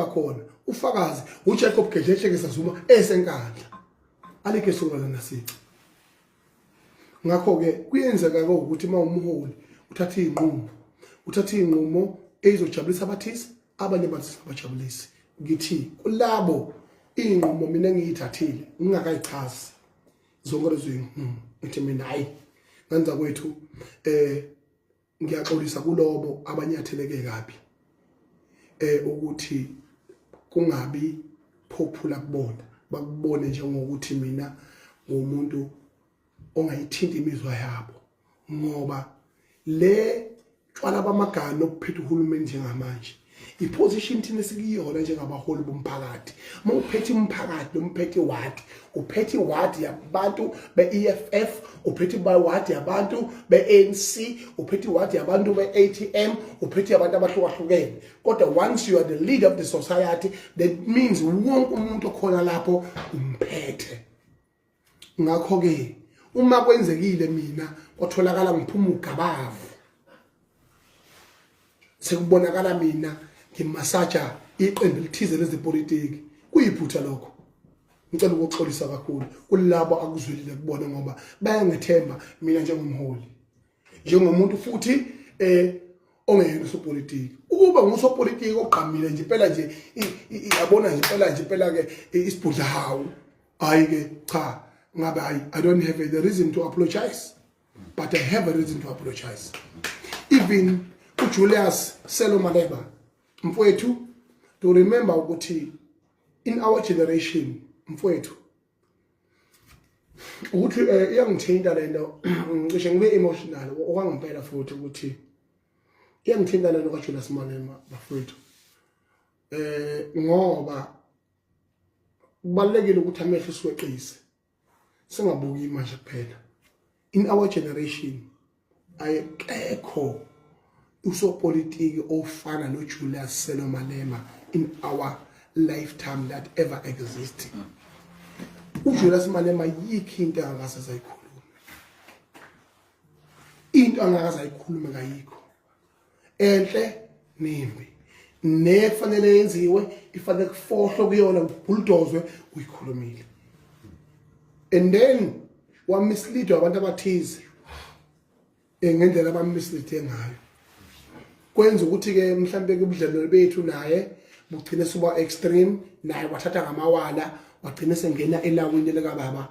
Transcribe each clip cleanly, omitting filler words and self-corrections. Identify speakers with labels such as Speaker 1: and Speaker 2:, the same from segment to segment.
Speaker 1: Bakhona ufakazi uJacob Gedlehlekisa Zuma esenkandla alikho esokala nasici. Ngakho-ke kuyenzeka ke ukuthi uma umholi uthatha iy'nqumo, uthatha iy'nqumo ey'zojabulisa abathize, abanye bathize abajabulisi. Ngithi kulabo iy'nqumo mina engiyithathile ngingakayichazi zonke lezo y'nqumo, ngithi mina hhayi nganza kwethu ngiyaxolisa kulobo abanyatheleke kabi ukuthi kungabi popular kubona, bakubone njengokuthi mina ngumuntu ongayithinti imizwa yabo, ngoba le tshwala bamagana okuphethe uhulumeni njengamanje, iposition thina esikuyona njengabaholi bomphakathi. Uma uphethe umphakathi noma uphethe iwadi, uphethe iwadi yabantu be-EFF, uphethe iwadi yabantu be-ANC, uphethe iwadi yabantu be-ATM, uphethe abantu abahlukahlukene, kodwa once you are the leader of the society, that means wonke umuntu okhona lapho umphethe. Ngakho-ke uma kwenzekile mina kwatholakala ngiphuma ugabavu, sekubonakala mina ngimasaja iqembu elithize lezepolitiki, kuyiphutha lokho. Ngicela ukuxolisa kakhulu kulabo akuzwelile kubona, ngoba bayangethemba mina njengomholi, njengomuntu futhi ongeyena usopolitiki. Ukuba ngusopolitiki ogqamile nje impela nje, yabona nje impela nje impela ke isibhudla hawu, hayi ke cha, ngabe hayi, I don't have the reason to apologize, but I have a reason to apologize. Even uJulius Selo Malema mfowethu, to remember ukuthi in our generation mfowethu, ukuthi iyangithinta lento, ngisho ngibe emotional okwangempela futhi, ukuthi iyangithinta lento kaJulius Malema bafowethu, ngoba kubalekile ukuthi amehlo siweqise, singabuki manje kuphela. In our generation ayekekho usopolitiki ofana noJulius Selo Malema in our lifetime that ever existed. UJulius Malema yikho into angakaze ayikhulume, into angakaze ayikhulume kayikho, enhle nembi, nekufanele yenziwe, ifanele kufohlwe kuyona, kubhuldozwe, uyikhulumile. And then wamislead abantu abathize ngendlela abamislead ngayo, kwenza ukuthi ke mhlambe ke ubudlelwane bethu naye bugcine suba extreme, naye wathatha ngamawala, wagcina sengena elawini lika baba,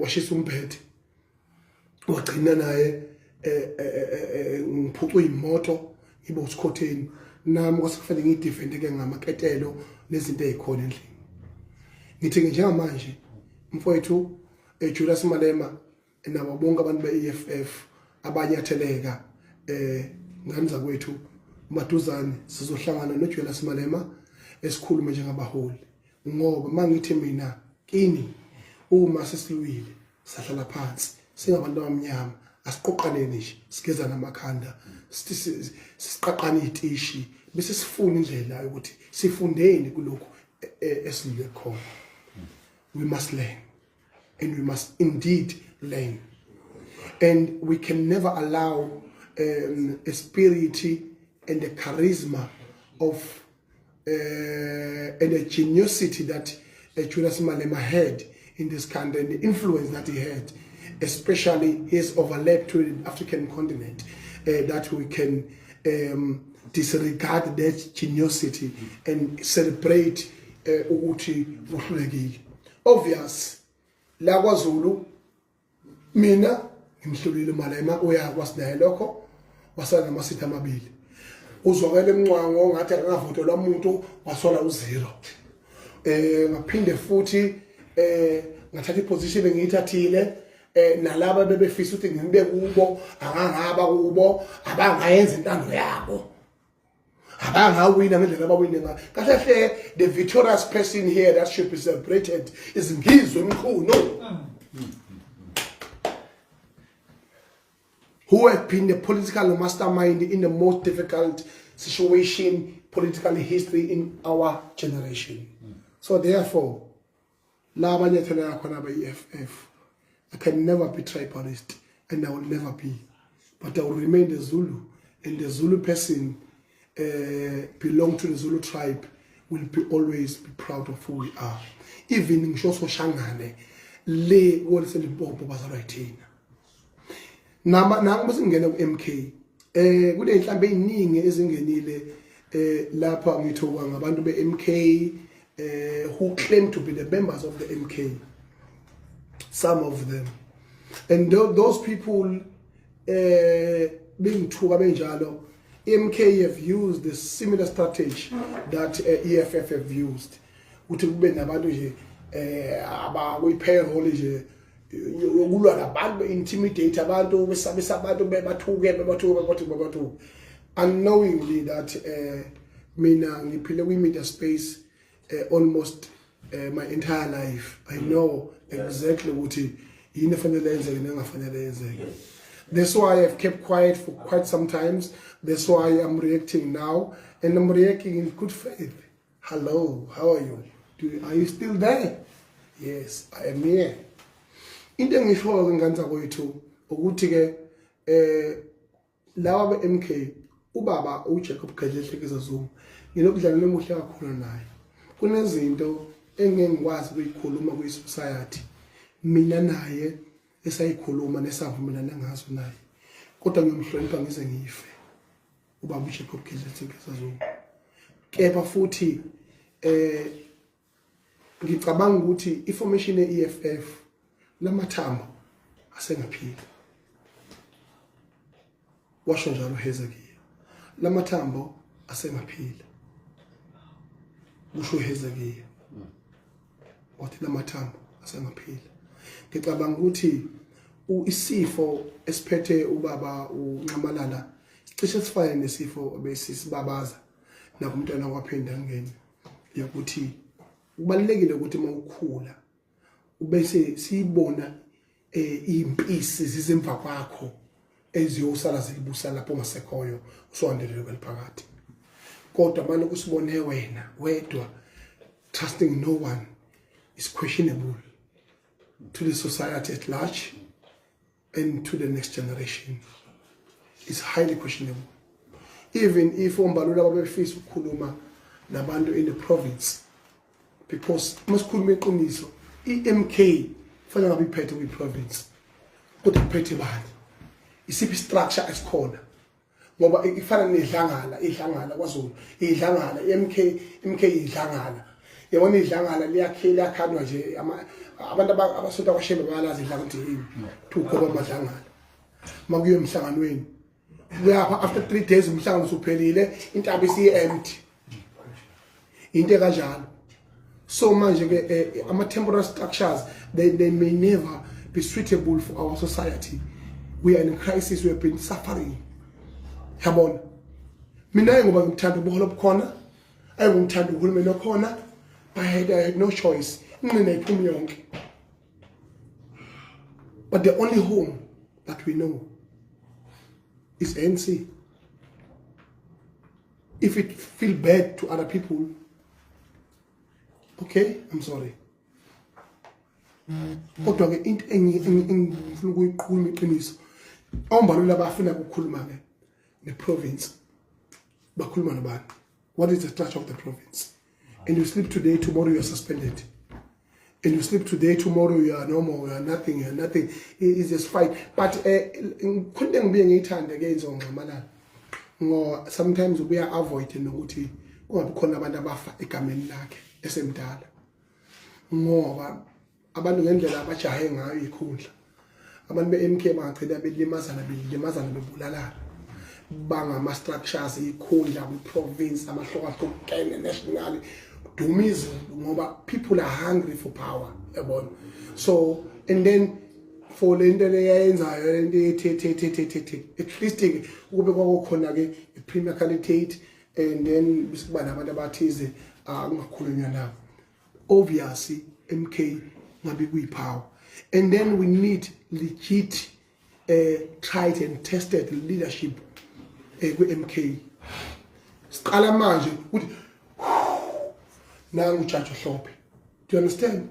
Speaker 1: washisa umphethe, wagcina naye ngiphucwa imoto, ngibe usikhotheni nami, kwase kufanele ngiyidefende ke ngamaketelo nezinto ezikhona endlini. Ngithi ke njengamanje mfowethu Julius Malema nabo bonke abantu be-EFF abanyatheleka, ngani zakwethu, maduzane sizohlangana noJulius Malema esikhulume njengabaholi, ngoba mangithi mina kini, uma sesilwile sahlala phansi singabantu abamnyama, asiqoqaneni nje, sigeza namakhanda, siqaqane itishi, bese sifuna indlela yokuthi sifundeni kulokhu esilwe khona. We must learn, and we must indeed learn, and we can never allow a spirit and a charisma of and a geniusity that Julius Malema had in this country and the influence that he had, especially his overlap to the African continent, that we can disregard that geniusity and celebrate ukuthi uhlulekile. Obvious, la kwaZulu mina ngimhlulile uMalema, uyakwazi naye lokho, wasala namasithi amabili. Uzwakele emncwango ngathi akangavotelwa umuntu, wasola uzero. Ngaphinde futhi ngathatha iposition engiyithathile, nalaba bebefisa ukuthi ngibe kubo, akangaba kubo, abangayenza intando yabo, abangawina ngendlela abawine ngayo. Kahle hle, the victorious person here that should be celebrated is Ngizwe Mchunu, who have been the political mastermind in the most difficult situation political history in our generation. So therefore, la abanyathela khona abe-EFF, I can never be tribalist and I will never be, but I will remain the Zulu and the Zulu person. belong to the Zulu tribe will be always be proud of who we are. Even ngisho soshangane le kweliseLimpopo bazalwa yithina. Nama nangu singena ku-MK, kuney'nhlambi ey'ningi ezingenile lapha, ngithuka ngabantu be-MK who claim to be the members of the MK, some of them, and those people bengithuka benjalo. MK have used the similar strategy that EFF have used, ukuthi kube nabantu nje aba kuyi payroll nje yokulwa nabantu, be-intimidate abantu, besabisa abantu, bebathuke, bebathuke, bebathuke, bebathuke, unknowingly that mina ngiphile kwi-media space almost my entire life. I know exactly ukuthi yini efanele yenzeke nengafanele yenzeke. That's why I've kept quiet for quite some times. That's why I'm reacting now, and I'm reacting in good faith. Hello, how are you? Are you still there? Yes, I am here. Into engishoyo ke, ngane zakwethu, ukuthi ke lawa be-MK, ubaba uJacob Gedleyihlekisa Zuma, nginobudlelwane obuhle kakhulu naye. Kunezinto engeke ngikwazi ukuyikhuluma kwi-society, mina naye esayikhuluma nesavumelana ngazo naye, kodwa ngiyomhlonipha ngize ngife ubaba uJacob Gedleyihlekisa Zuma. Kepha futhi ngicabanga ukuthi iformation ye-EFF, lamathambo asengaphila, washo njalo Hezekiah, lamathambo asengaphila, kusho Hezekiah, wathi lamathambo asengaphila. Ngicabanga ukuthi isifo esiphethe ubaba uNxamalala sicishe sifane nesifo besisibabaza nakumntwana kwaphinda ngene, yokuthi kubalulekile ukuthi uma ukhula ubese siyibona impisi zizemva kwakho eziyosala zilibusa lapho ungasekhoyo, usuhandelele kweliphakathi. Kodwa manje kusibone wena wedwa, trusting no one is questionable to the society at large and to the next generation, is highly questionable. Even if oMbalula babefisa ukukhuluma nabantu in the province, because masikhuluma iqiniso, i-MK fanele ngabe iphethe kwi-province, kodwa kuphethe bani? Isiphi structure esikhona? Ngoba ifana nedlangala, idlangala kwaZulu, idlangala i-MK, MK idlangala, yabona, idlangala liyakhe liyakhandwa nje. Abantu abasonta kwaShembe bayalazi idlangala ukuthi yini, kuthi ugoba amadlangala makuyiwe emhlanganweni. Kuyapha after 3 days umhlangano usuphelile, intaba isiyi-empty, into ekanjalo. So manje ke ama temporary structures, they may never be suitable for our society. We are in crisis, we have been suffering, yabona. Mina ngoba ngikuthanda ubuholo obukhona, ayingumthanda uhulumeni okhona, but I had no choice. Inqina iphumi yonke, but the only home that we know is ANC. If it feel bad to other people, okay, I'm sorry. Kodwa ke into engifuna ukuyiqhuma iqiniso, oMbalula bafuna ukukhuluma ke ne-province, bakhuluma nobani? What is the structure of the province? And you sleep today, tomorrow you are suspended, and you sleep today, tomorrow you are no more, you are nothing, you are nothing. It is just fight. But khona engibuye ngiyithande ke izongxamalala, ngo sometimes ubuya avoid nokuthi kungabi khona abantu abafa egameni lakhe esemdala, ngoba abantu ngendlela abajahe ngayo ikhundla, abantu be-MK bangagcina belimazana, belimazana, bebulalana, bangama structures, ikhundla kwi-province amahlukahlukene, nationally duma izulu, ngoba people are hungry for power, yabona. So and then for le nto leyayenzayo, lento yethe, at least ke ukube kwakukhona ke i-premier candidate and then bese kuba nabantu abathize kungakhulunywa nabo, obviously MK ngabe kuyi-power. And then we need legit, tried and tested leadership kwi-MK. Siqala manje ukuthi nangu uJaji Hlophe, do you understand?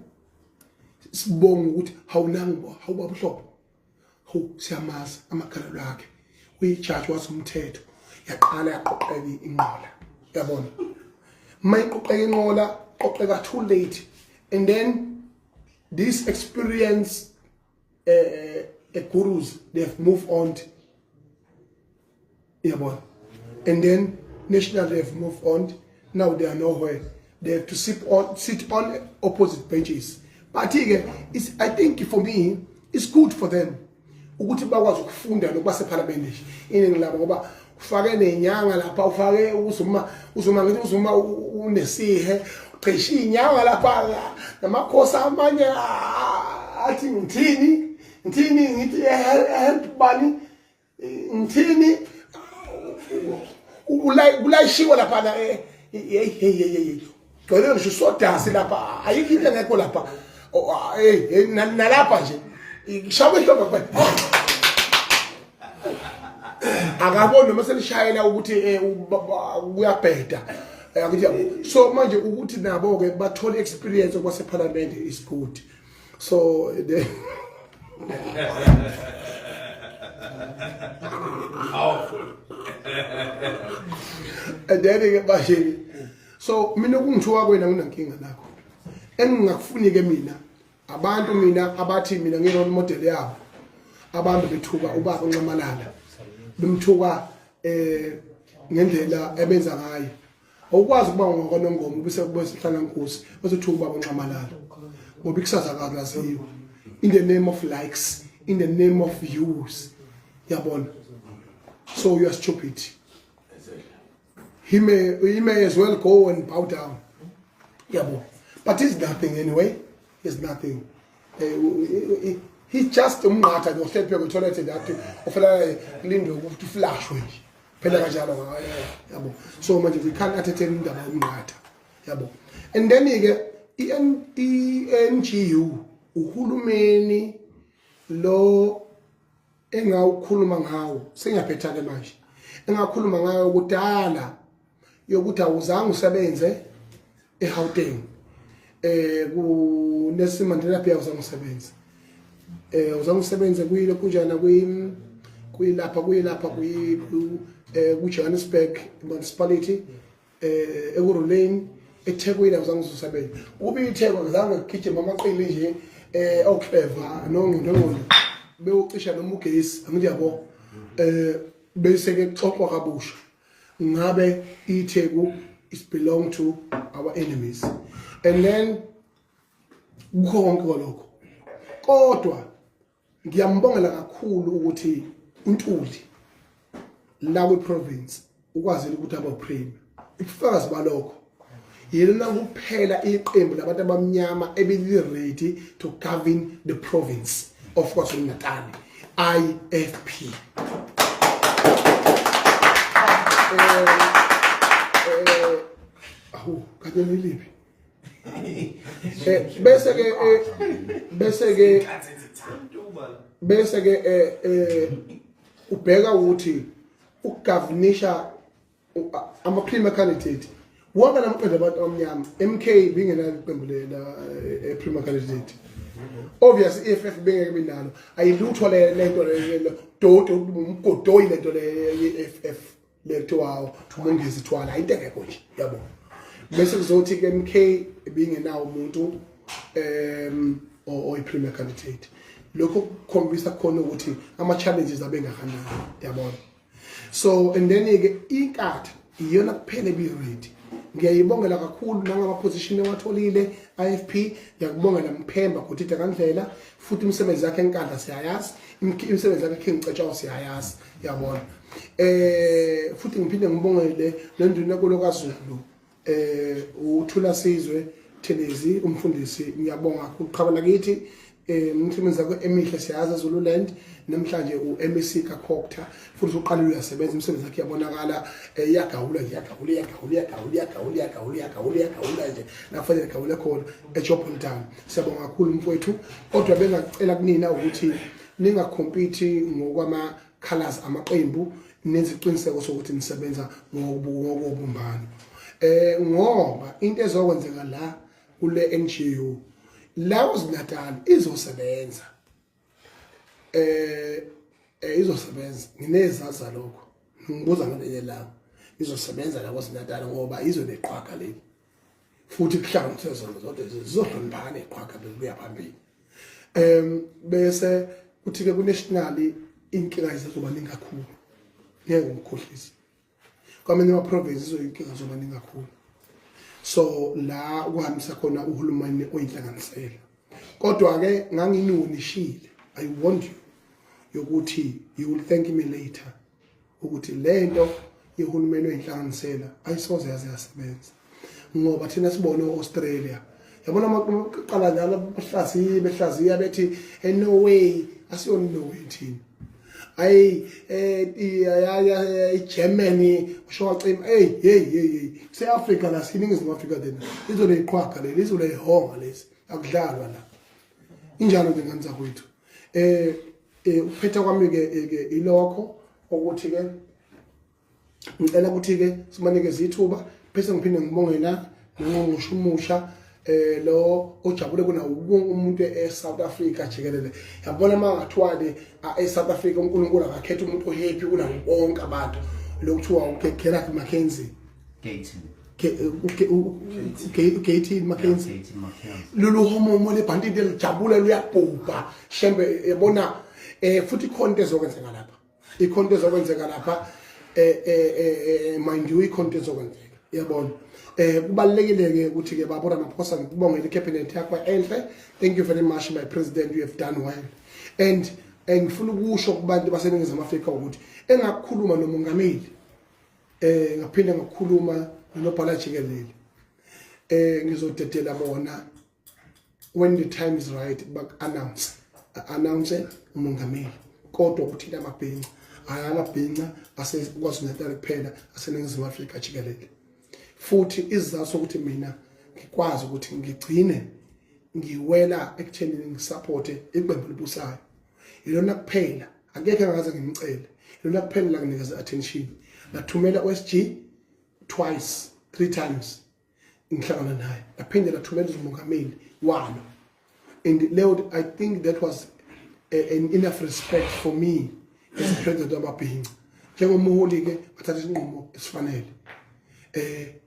Speaker 1: Sibonga ukuthi hawunangu, hawubaba uHlophe, hawu, siyamazi amagalelo akhe, uyijaji, wazi umthetho. Yaqala yaqoqeka inqola, yabona. Uma iqoqeka inqola, qoqeka too late, and then this experience gurus, they have moved on, yabona. And then national, they have moved on. Now they are nowhere. They have to sit on opposite benches. But ke it's, I think for me it's good for them ukuthi bakwazi ukufunda nokuba sephalamende nje iningi labo, ngoba ufake nenyanga lapha, ufake uZuma. UZuma, ngithi uZuma unesihe, uqesha inyanga lapha namakhosi amanye athi ngithini, ngithini, ngithi help bani, ngithini, kulayishiwe lapha. Hey, hey, hey, hey, gcwele ngisho sodasi lapha, ayikho into engekho lapha. Hey, nalapha nje kushawa ihlombe kuphela, akaboni noma selishayela ukuthi kuyabheda. Akuthi yabo. So manje ukuthi nabo ke bathole experience kwasephalamende is good. So the
Speaker 2: Powerful.
Speaker 1: And then ke manje, so mina ukungithuka kwena nginankinga nakho. Engingakufuni ke mina, abantu mina abathi mina ngi role model yabo, abantu bethuka ubaba uNxamalala, bemthuka ngendlela ebenza ngayo. Awukwazi ukuba ngokwaNongoma bese kube sihlala nkosi bese uthuka ubaba uNxamalala, ngoba ikusasa kaziwa, in the name of likes, in the name of views, yabona. So you are stupid. He may as well go and bow down, yabo. But he's nothing anyway, he's nothing. He's just umnqatha nje ohleli phezu kwetoilet nje, athi ufela kulindwe ukuthi uflashwe nje phela kanjalo, yabo. So manje we can't entertain indaba yomnqatha, yabo. And then ke i-NGU, uhulumeni lo engawukhuluma ngawo, sengiyaphetha ke manje, engakhuluma ngayo kudala yokuthi awuzange usebenze eGauteng, ku Nelson Mandela Bay, awuzange usebenze, awuzange usebenze kuyile kunjana, kuyilapha ku Johannesburg municipality, Ekurhuleni, eThekwini awuzange usebenze. Ukuba iTheku azange kugijima amaqili nje okleva nongqondo ngqondo bewucisha noma ugesi, angithi yabo, bese ke kuxoxwa kabusha ngabe iTheku is belong to our enemies. And then kukho konke lokho, kodwa ngiyambongela kakhulu ukuthi uNtuli la kwi-province ukwazile ukuthi abe premier. Ubufakazi balokho, yilona kuphela iqembu labantu abamnyama ebeli-ready to govern the province of KwaZulu-Natal, IFP. Awu, kanye neliphi, bese ke ubheka ukuthi ukugovernisha ama-premier candidate wonke lamaqembu abantu abamnyama, MK bingenalo iqembu la premier candidate, obvious EFF bengeke binalo, ayilutho le lento le doti, umgodoyi lento le ye-EFF le kuthiwa uMongezi Thwala, into engekho nje, yabo. Bese kuzothi ke MK ibingenawo umuntu oyi premier candidate. Lokho kukhombisa khona ukuthi ama challenges abengakanani, yabona. So and then ke iNkatha iyona kuphela ebi-ready. Ngiyayibongela kakhulu nangama position ewatholile IFP. Ngiyakubongela Mphemba Godide kaNdlela, futhi imisebenzi yakhe eNkandla siyayazi, imisebenzi yakhe King Cetshwayo siyayazi, yabona. Futhi ngiphinde ngibongele nenduna kulo kaZulu, uThula Sizwe Thelezi, umfundisi. Ngiyabonga kakhulu qhawe lakithi, imisebenzi yakho emihle siyazi Zululand. Namhlanje uMEC kaCogta, futhi uqalile uyasebenza, imisebenzi yakhe iyabonakala, iyagawula nje, iyagawula, iyagawula, iyagawula, iyagawula, iyagawula, iyagawula, iyagawula nje nakufanele igawule khona eJoburg. Siyabonga kakhulu mfowethu, kodwa bengacela kunina ukuthi ningacompete ngokwama colors amaqembu, nenze iqiniseko sokuthi nisebenza ngokubumbano, ngoba into ezokwenzeka la kule NGU la KwaZulu-Natal izosebenza, izosebenza. Nginezaza lokho. Ngibuza ngelinye ilanga izosebenza la KwaZulu-Natal ngoba izwe leqhwaga leli, futhi kuhlanganiswe zona zodwa zizohloniphana iqhwaga bekuya phambili. Bese kuthi ke ku-national inkinga zizoba ningi kakhulu, ngeke ngikhohlise. Kwamanye ama-province izoyinkinga zoba ningi kakhulu, so la kuhambisa khona uhulumeni oyinhlanganisela. Kodwa-ke nganginuwonishile, I warned you yokuthi you will thank me later ukuthi lento yehulumeni oyinhlanganisela ayisoze yaze yasebenza, ngoba thina sibone o-Australia, yabona, amaqala njalo behlaziya, behlaziya bethi eNorway. Asiyona iNorway thina. Ayi, iGermany usho wacima. Hey, hey, hey, hey, se-Afrika la, siningizimu Afrika thina. Izwe leyiqhwaga leli, izwe leyihonga lesi, akudlalwa la. Injalo ke, ngane zakwethu. Ukuphetha kwami ke ilokho ukuthi ke ngicela ukuthi ke sibanikeze ithuba, bese ngiphinde ngibonge la nongqongqoshe umusha, lo ojabule kuna umuntu eSouth Africa jikelele. Yabona, mangathiwa le eSouth Africa uNkulunkulu akakhetha umuntu ohappy kunabo bonke abantu, lokuthiwa uGerard Mackenzie.
Speaker 2: Gayton.
Speaker 1: Gayton Mackenzie.
Speaker 2: Gayton McKenzie.
Speaker 1: Lolu homomo lebhantini elijabula luyabhubha shembe, yabona. Futhi ikhona into ezokwenzeka lapha, ikhona into ezokwenzeka lapha, mind you, ikhona into ezokwenzeka, yabona. Kubalekile ke ukuthi ke baba Ramaphosa, ngikubongela icabinet yakho enhle. Thank you very much, my president, you have done well. And ngifuna ukusho kubantu baseNingizimu Afrika ukuthi engakukhuluma nomongameli, ngaphinde ngakhuluma nonobhala jikelele, ngizodedela bona when the time is right bak announce umongameli. Kodwa ukuthinta amabhinca, hayi amabhinca aseKwaZulu-Natal kuphela, aseNingizimu Afrika jikelele. Futhi isizathu sokuthi mina ngikwazi ukuthi ngigcine ngiwela ekuthenini ngisupporte iqembu elibusayo, ilona kuphela, akekho engaze ngimcele, ilona kuphela la nginikeza attention. Lathumela uSG twice, three times, ngihlangana naye, laphinde lathumela umongameli walo. And leo, I think that was an enough respect for me as a president wamabhinca. Njengomholi ke bathatha isinqumo esifanele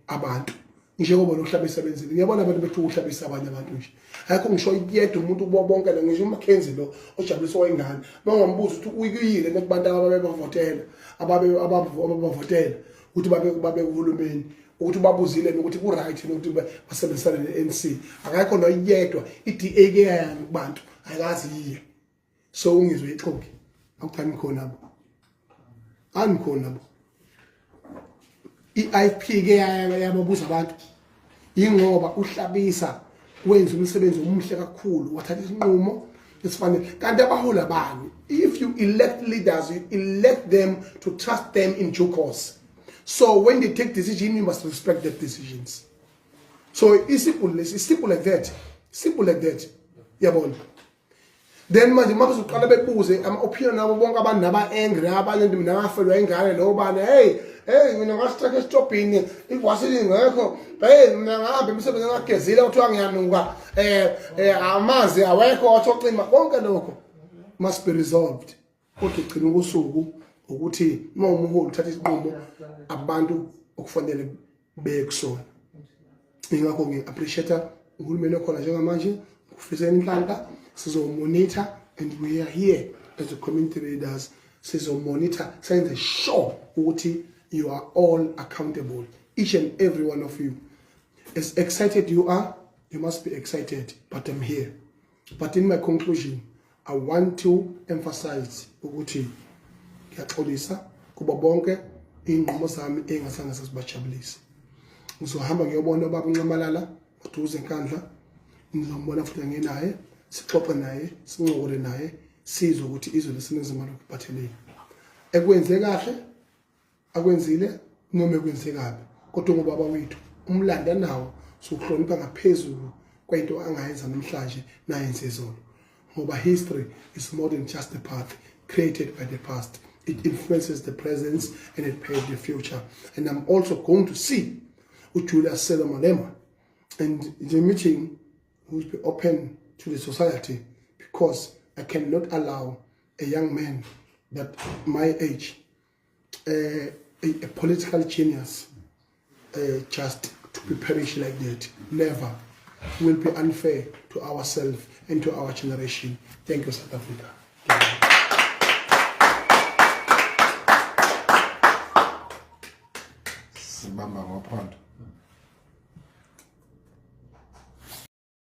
Speaker 1: abantu, njengoba nohlaba esebenzile. Ngiyabona abantu bethi uhlabisa abanye abantu nje, ayikho ngisho yedwa umuntu kubo bonke la, ngisho uMackenzie lo ojabuliswa wengane, mangambuza ukuthi uyikuyile nekubantu ababebavotela, ababe ababavotela ukuthi babe uhulumeni, ukuthi ubabuzile ukuthi ku right ukuthi basebenzisane ne-ANC, akekho noyedwa. I-DA ke yayani kubantu, ayikazi yiye. So ungizwe ixoki akuthani khona bo, anikhona bo. I-IFP ke yababuza abantu, ingoba uhlabisa wenza umsebenzi omuhle kakhulu, wathatha isinqumo esifanele. Kanti abaholi abani? If you elect leaders, you elect them to trust them in due course. So when they take decision, you must respect their decisions. So it's simple, it's simple like that, simple like that, yabona. Then manje uma bezoqala bebuze ama-opinion abo bonke abantu naba-angry, abanye mina ngafelwa ingane lo bani, hey, hey, mina ngastrike esitobhini, ivasili ingekho, hey, mina ngahamba emsebenzini ngagezile, kuthiwa ngiyanuka, amanzi awekho, athi ocima. Konke lokho must be resolved. Kodwa ugcina usuku ukuthi uma umuholi uthatha isinqumo abantu okufanele beye kusona. Ingakho ngi-appreciate uhulumeni okhona njengamanje, ngifisela inhlanhla. Sizomonitha and we are here as the community leaders, sizomonitha, senze sure ukuthi you are all accountable, each and every one of you. As excited you are, you must be excited, but I'm here. But in my conclusion, I want to emphasize ukuthi ngiyaxolisa kuba bonke iy'nqumo zami ey'ngasange sezibajabulise. Ngizohamba ngiyobona ubaba uNxamalala maduze eNkandla. Ngizombona futhi, ngenaye sixoxe naye, sincokole naye, sizwe ukuthi izwe leseNingizimu lokuphatheleni ekwenze kahle akwenzile noma ekwenze kabi. Kodwa ngobaba wethu, umlando anawo sokuhlonipha ngaphezulu kwento angayenza namhlanje nayenze izolo, ngoba history is more than just the path created by the past. It influences the present and it paves the future. And I'm also going to see uJulius Sello Malema, and the meeting will be open to the society, because I cannot allow a young man that my age a political genius just to be perish like that. Never. Will be unfair to ourselves and to our generation. Thank you, South Africa.
Speaker 2: Sibamba ngophondo.